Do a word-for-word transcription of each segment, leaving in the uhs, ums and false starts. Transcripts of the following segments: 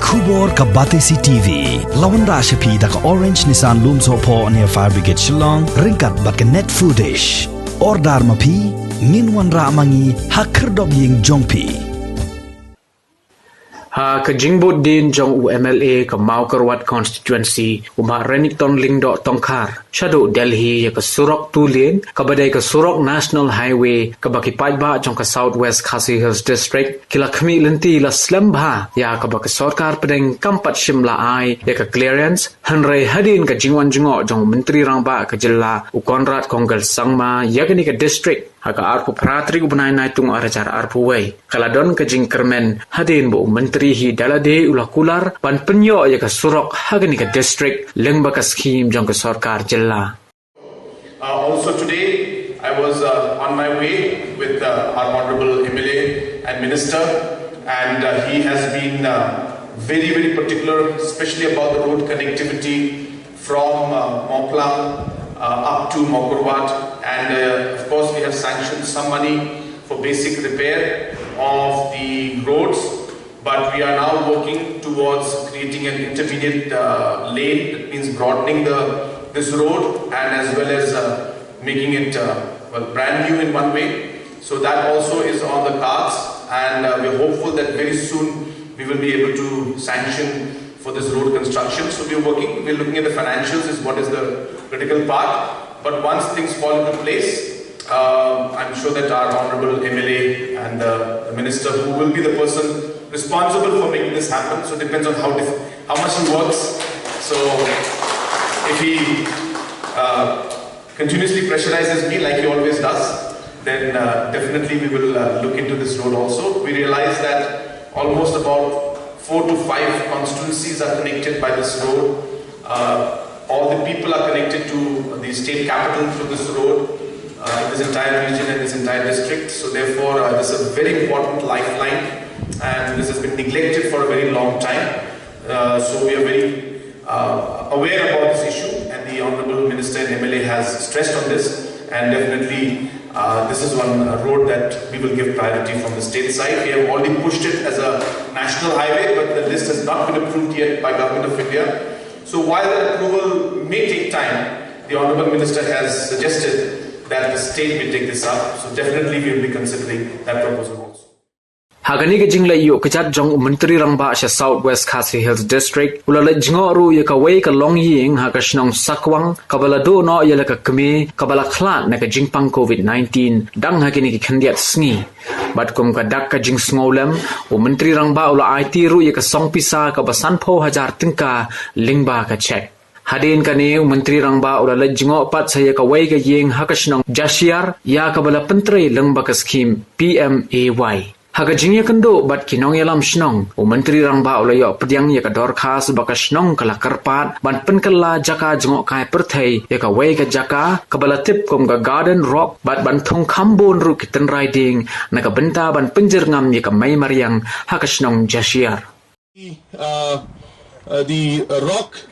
Khubor ka Batesi T V la wanrah sha phi da ka Orange Nissan Lumsohphoh near Fire Brigade Shillong, ryngkat bad ka Net Foodish. Order ma phi, ngin wanrah ma ngi ha khyrdop ïing jong phi. Ha ka jingbud dien jong u M L A ka Mawkyrwat Constituency, u Bah Renikton Lyngdoh Tongkhar, shaduh Delhi ïa ka surok two lane, kaba dei ka surok National Highway, kaba ki paidbah jong ka South West Khasi Hills District ki la khmih lynti la slem bha ïa kaba ka sorkar pdeng kam pat shym la ai ïa ka clearance. Hynrei hadien ka jingwan jngoh jong u Myntri Rangbah ka jylla, u Conrad Kongkal Sangma, ïa kane ka district ha ka arphew phra tarik u bnai Naitung ar hajar arphew wei, ka la don ka jingkyrmen hadien ba u Myntri hi da lade u la kular ban pynïoh ïa ka surok ha kane ka district lyngba ka skhim jong ka sorkar jylla. Uh, also today, I was uh, on my way with uh, our Honorable M L A and Minister, and uh, he has been uh, very, very particular, especially about the road connectivity from uh, Mawklang uh, up to Mawkyrwat. And uh, of course, we have sanctioned some money for basic repair of the roads, but we are now working towards creating an intermediate uh, lane. That means broadening the this road and as well as uh, making it uh, well brand new in one way. So that also is on the cards, and uh, we're hopeful that very soon we will be able to sanction for this road construction. So we're working, we're looking at the financials is what is the critical part. But once things fall into place, uh, I'm sure that our honorable M L A and uh, the minister who will be the person responsible for making this happen. So it depends on how diff- how much he works. So if he uh, continuously pressurizes me like he always does, then uh, definitely we will uh, look into this road also. We realize that almost about four to five constituencies are connected by this road. Uh, all the people are connected to the state capital through this road, uh, this entire region and this entire district. So therefore, uh, this is a very important lifeline, and this has been neglected for a very long time. Uh, so we are very uh, aware about this issue, and the Honorable Minister and M L A has stressed on this, and definitely uh, this is one uh, road that we will give priority from the state side. We have already pushed it as a national highway, but the list has not been approved yet by Government of India. So while that approval may take time, the Honorable Minister has suggested that the state may take this up. So definitely we will be considering that proposal also. Ha kane ka jingleit ïuh kjat jong u Myntri Rangbah sha South West Khasi Hills District, u la leit jngoh ruh ïa kawei ka longïing ha ka shnong Sakwang, kaba la duh noh ïa la ka kmie kaba la khlad na ka jingpang covid nineteen dang ha kine ki khyndiat sngi. Bad kum ka dak ka jingsngewlem, u Myntri Rangbah u la aiti ruh ïa ka song pisa kaba sanphew hajar tyngka lyngba ka cheque. Hadien kane, u Myntri Rangbah u la leit jngoh pat sa ïa kawei ka ïing ha ka shnong Jashiar, ïa kaba la pyntrei lyngba ka skhim P M A Y. Ha ka jingïakynduh bad ki nongïalam shnong, u Myntri Rangbah u la ïoh pdiang ïa ka dorkhas ba ka shnong ka la kyrpad ban pynkylla jaka jngohkai pyrthei ïa kawei ka jaka kaba la tip kum ka Garden Rock, bad ban thung kham bun ruh ki tynrai dieng na ka bynta ban pynjyrngam ïa ka mei mariang ha ka shnong Jashiar. Uh, uh, the rock,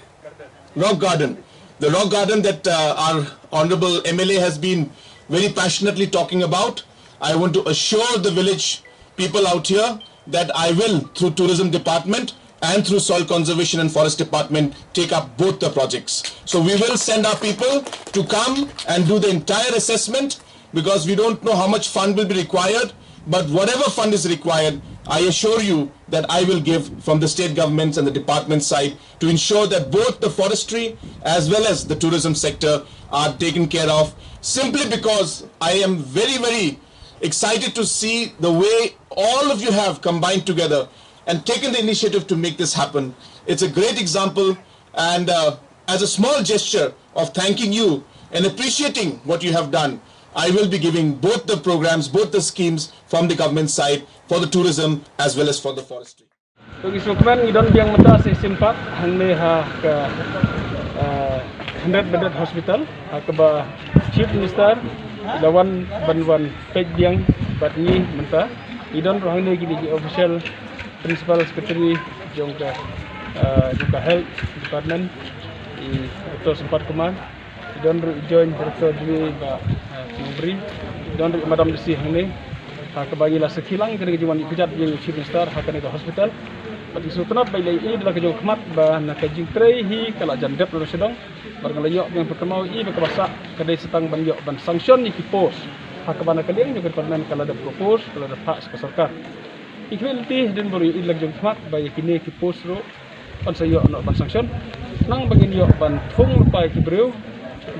rock garden, the rock garden that uh, our honorable M L A has been very passionately talking about. I want to assure the village people out here that I will, through tourism department and through soil conservation and forest department, take up both the projects. So we will send our people to come and do the entire assessment, because we don't know how much fund will be required, but whatever fund is required, I assure you that I will give from the state government's and the department side to ensure that both the forestry as well as the tourism sector are taken care of, simply because I am very, very excited to see the way all of you have combined together and taken the initiative to make this happen. It's a great example, and uh, as a small gesture of thanking you and appreciating what you have done, I will be giving both the programs, both the schemes from the government side for the tourism as well as for the forestry. To ngi sngewkmen ngi don biang mynta sa shisien pat hangne ha ka uh, hundred bedded hospital, ha kaba Chief Minister la wan ban wan peit biang bad ngi mynta. Ngi don ruh hangne kine ki official, Principal Secretary jong ka uh, jong ka Health Department, i Doctor Sampath Kumar. Ngi don ruh i Joint Director jong ngi, Bah uh, Singh Bri. Ngi don ruh i Madam D C hangne. Ha kaba ngi la sakhi lang ka dei ka jingwan ïa kjat ïa u Chief Minister ha kane ka hospital. Bad ngi sngewtynnat ba i la ïohi da la ka jong ka khmat ba na ka jingtrei hi ka la jan dep na sha dong. Bad nga la ïoh biang pynkynmaw ïa i ba kaba sah ka dei sa tang ban ïoh ban sanction ïa ki post. Ha kaba na ka liang jong ka department ka la da propose, ka la da phah sha ka sorkar. Ngi khmih lynti hadien ba ruh ïohi da la ka jong ka khmat ba ïa kine ki post ruh yn sa ïoh noh ban sanction. Nang ba ngin ïoh ban thung lypa ïa ki briew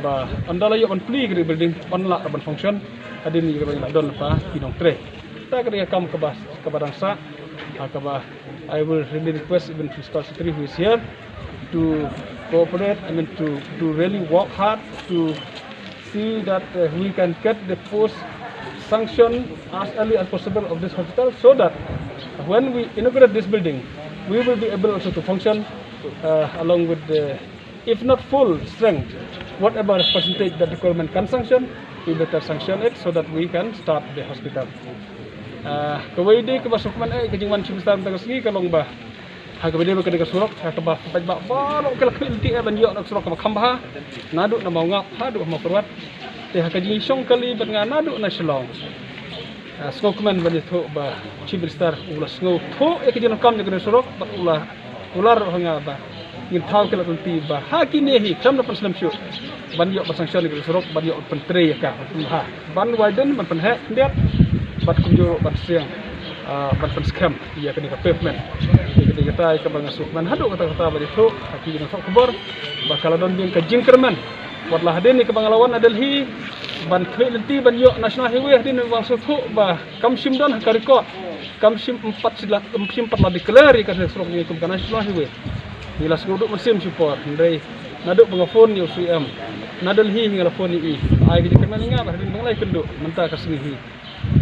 ba ynda la ïoh ban plie ka dei building yn lah ban function. Hadien ïa kaba ngi la don lypa ki nongtrei. Ta ka dei ka kam kaba, kaba dang sah, ha kaba I will really request even Principal Secretary who is here to cooperate, I mean to, to really work hard to see that uh, we can get the post sanction as early as possible of this hospital, so that when we inaugurate this building, we will be able also to function uh, along with the, if not full strength, whatever percentage that the government can sanction, we better sanction it so that we can start the hospital. Uh, kawei de kaba sngewkmen eh ka jingwan Chief Minister mynta ka sngi ka long ba ha kaba dei ba ka dei ka surok, ha kaba pynbeit ba baroh ka la khmih lynti eh ban ïoh na ka surok kaba kham bha. Naduh na Mawngap haduh ha Mawkyrwat. Te ha ka jingshong kali bad nga naduh na Shillong, ah, sngewkmen ban ïathuh ba Chief Minister u la sngewthuh ïa ka jingdonkam ïa ka dei surok bad u la, u la ruh ha nga ba ngin thaw ki la lynti ba ha kine hi khlem da pynslem shuh ban ïoh ban sanction ïa ka dei surok, ban ïoh ban pyntrei ïa ka, ban pynbha, ban widen, ban pynheh khyndiat, bad kumjuh ruh ban siang, ah, ban pynskhem ïa kane ka pavement. Ïa kane kata ïa kaba nga sngewkmen haduh katta katta ba ïathuh ha ki nongthoh khubor ba ka la don biang ka jingkyrmen. Wat la hadien ïa kaba nga la wan na Delhi ban khmih lynti ban ïoh National Highway, hadien ba nga sngewthuh ba kam shym don ha ka record, kam shym pat sila, kam shym pat la declare ïa ka surok jong ngi kum ka National Highway. Ngi la sngewduh mynsiem shipor, hynrei naduh ba nga phone ïa u C M na Delhi hi nga la phone ïa i, ai ka jingkyrmen ïa nga ba hadien ba nga la ïakynduh mynta ka sngi hi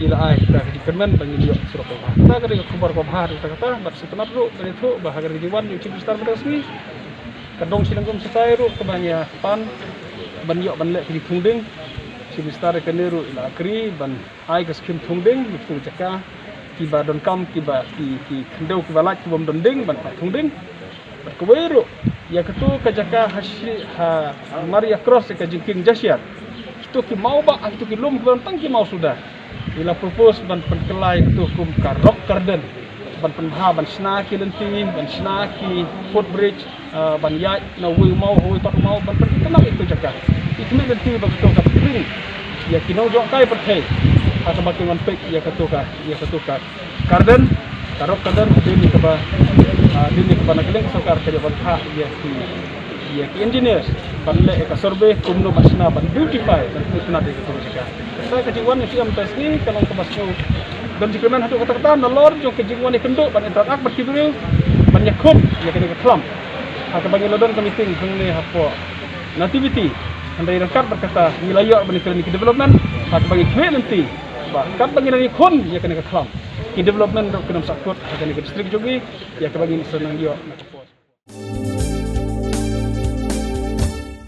i la ai kata ka jingkyrmen ba ngin ïoh surok kaba bha. Kata ka dei ka khubor kaba bha, kata kata bad sngewtynnat ruh ban ïathuh ba ha ka dei ka jingwan ïa u Chief Minister mynta ka sngi ka dong shilyngngoh shatai ruh kaba ngi ïa pan ban ïoh ban leh ka jingthung ding. Chief Minister ïa kane ruh i la agree ban ai ka skhim thung ding ïa kitu ki jaka kiba donkam, kiba ki, ki khyndew kiba lait ki bym don ding ban phah thung ding. Bad kawei ruh ïa katu ka jaka ha shi, ha Maria Cross ïa ka jingkieng Jashiar, kitu ki maw ba, kitu ki lum kiba don tang ki maw suda, i la propose ban pynkylla ïa katu kum ka rock garden, ban pynbha, ban shna ki lynti, ban shna ki footbridge, ah, ban ïaid na uwei u maw ha uwei pat u maw, ban pynkylla ïa katu jaka. I khmih lynti ba katu ka pynbha ïa ki nongjngohkai pyrthei ha kaba kin wan peit ïa katu ka, ïa katu ka garden, ka rock garden, hadien ïa kaba, ah, hadien ïa kaba na ka liang ka sorkar ka ïoh ban phah ïa ki, ïa ki engineers ban leh ïa ka survey kumno ban shna, ban beautify, ban pynkylla ïa katu ka jaka. Kata ka jingwan ïa u C M mynta ka sngi ka long kaba sngewdon jingkyrmen haduh katta katta nalor jong ka jingwan ïakynduh ban interact bad ki briew ban ïakhun ïa kane ka khlam. Ha kaba ngi la don ka meeting hangne hapoh Nativity, hynrei ryngkat bad kata ngi la ïoh ban ïakren ïa ki development, ha kaba ngi khmih lynti ba katba ngi nang ïakhun ïa kane ka khlam, ki development ruh kin ym sahkut ha kane ka district jong ngi, ïa kaba ngin sa nang ïoh na ka por.